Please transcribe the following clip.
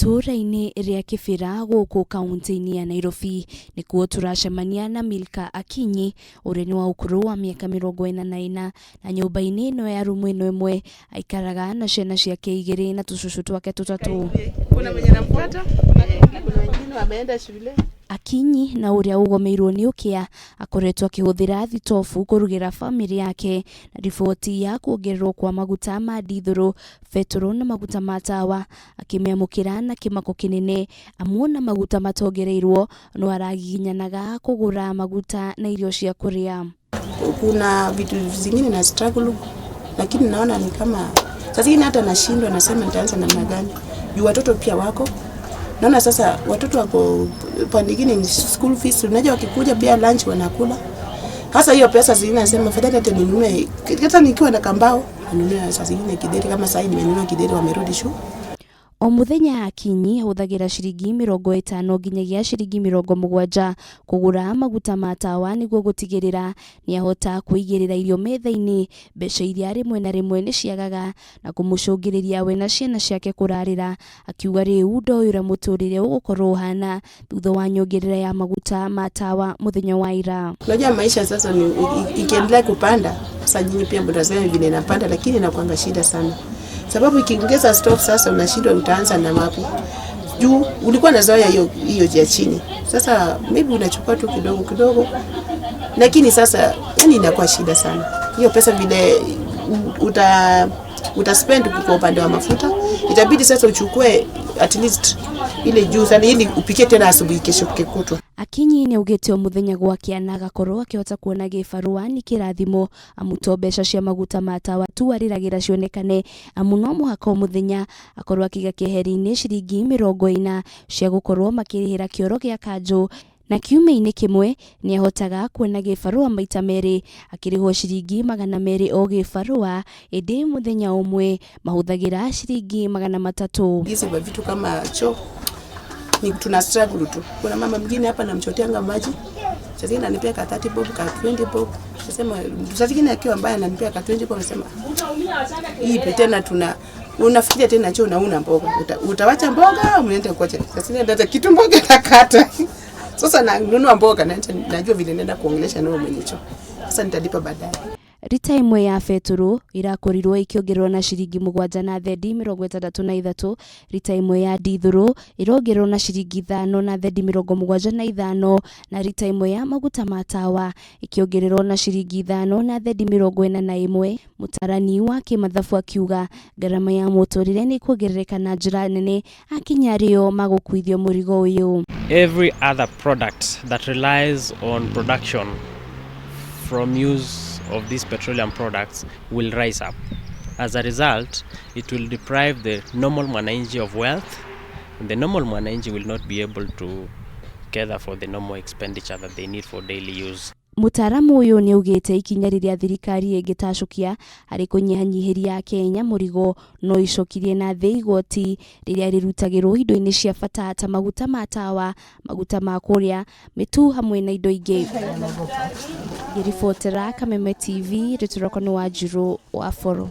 Itũũra-inĩ rĩa Kĩbĩra gũkũ kaũntĩ-inĩ ya Nairobi nĩkuo tũracemania na Milka Akinyi ũrĩa nĩ wa ũkũrũ wa mĩaka 44 na nyũmba-inĩ ĩno ya rumu ĩno ĩmwe aikaraga na ciana ciake igĩrĩ na tũcũcũ twake tũtatũ. Kuna mwenye namfuata, kuna wengine wameenda shule. Akinyi na ũrĩa ũgomeirwo nĩ ũkĩa akoretwo akĩhũthĩra thitobu kũrugĩra bamĩrĩ yake na riboti ya kuongererwo kwa maguta ma ndithũrũ, betũrũ na maguta ma tawa akĩmĩamũkĩra na kĩmako kĩnene amu ona maguta matongereirwo no aragiginyanaga kũgũra maguta na irio cia kũrĩa. Kuna vitu zingine na struggle, lakini naona ni kama saa zingine hata nashindwa, nasema nitaanza namna gani juu watoto pia wako naona sasa watoto wako pande ingine ni school fees, unajua wakikuja pia lunch wanakula. Sasa hiyo pesa zingine nasema afadhali hata ninunue, hata nikiwa na kambao ninunue saa zingine githeri, kama sasa hivi nimenunua githeri, wamerudi shule. O mũthenya Akinyi ahũthagĩra ciringi 50 nginyagia ciringi 70 kũgũra maguta ma tawa nĩguo gũtigĩrĩra nĩahota kwĩigĩrĩra irio metha-inĩ, mbeca iria rĩmwe na rĩmwe nĩciagaga na kũmũcũngĩrĩria we na ciana ciake kũrarĩra, akiuga rĩu ndoĩ ũrĩa mũtũrĩre ũgũkorwo ũhana thutha wa nyongerera ya maguta ma tawa mũthenya wa ira. Unajua maisha sasa ni ikiendelea kupanda, sasa nyinyi pia mtasema vile inapanda, lakini inakuanga shida sana, sababu ikiongeza stove sasa unashindwa utaanza na wapi, juu ulikuwa unazoea hiyo hiyo ya chini, sasa maybe unachukua tu kidogo kidogo, lakini sasa yani inakuwa shida sana hiyo pesa vile uta spend kwa upande wa mafuta, itabidi sasa uchukue at least ile juu sana ili upikie tena asubuhi kesho kukutwa. Akinyi nĩaugĩte o mũthenya gwakĩa na agakorwo akĩhota kuona gĩbarũa nĩ kĩrathimo amu to mbeca cia maguta ma tawa tu arĩragĩra cionekane amu no mũhaka o mũthenya akorwo akĩiga keheri-inĩ ciringi 40 cia gũkorwo makĩrĩhĩra kĩoro gĩa kanjũ na kiumia-inĩ kĩmwe nĩahotaga kuona gĩbarũa maita merĩ akĩrĩhwo ciringi 200 o gĩbarũa ĩndĩ mũthenya ũmwe mahũthagĩra ciringi 300. Hizi vitu kama choo ni tuna struggle tu. Kuna mama mwingine hapa namchoteanga maji, saa zingine ananipea ka 30 bob, ka 20 bob. Nasema saa zingine akiwa mbaya ananipea ka 20 bob, nasema hii tena tuna unafikiria tena choo na una mboga. Utawacha mboga unaenda kuacha. Sasa zingine hata kitu mboga nakata. Sasa nanunua mboga na najua vile naenda kuongelesha nao mwenye choo. Sasa nitalipa baadaye. Rita ĩmwe ya betũrũ ĩrakorirwo ĩkĩongererwo na ciringi 7 na thendi 63, rita ĩmwe ya ndithũrũ ĩrongererwo na ciringi 5 na thendi 75 na rita ĩmwe ya maguta ma tawa ĩkĩongererwo na ciringi 5 na thendi 41. Mũtarani wa kĩmathabu akiuga ngarama ya mũtũrĩre nĩ ĩkuongerereka na njĩra nene akinya arĩo magũkuithio mũrigo ũyũ. Every other product that relies on production from use of these petroleum products will rise up. As a result, it will deprive the normal mwananchi of wealth, and the normal mwananchi will not be able to gather for the normal expenditure that they need for daily use. Mũtaaramu ũyũ nĩaugĩte ikinya rĩrĩa thirikari ĩngĩtacũkia harĩ kũnyihanyihĩria akenya mũrigo no icokirie na thĩ igoti rĩrĩa rĩrutagĩrwo indo-inĩ cia bata ta maguta ma tawa, maguta ma kũrĩa, mĩtu hamwe na indo ingĩ. Ngĩribotera Kameme TV, rĩtwa rĩakwa nĩ Wanjirũ wa Boro.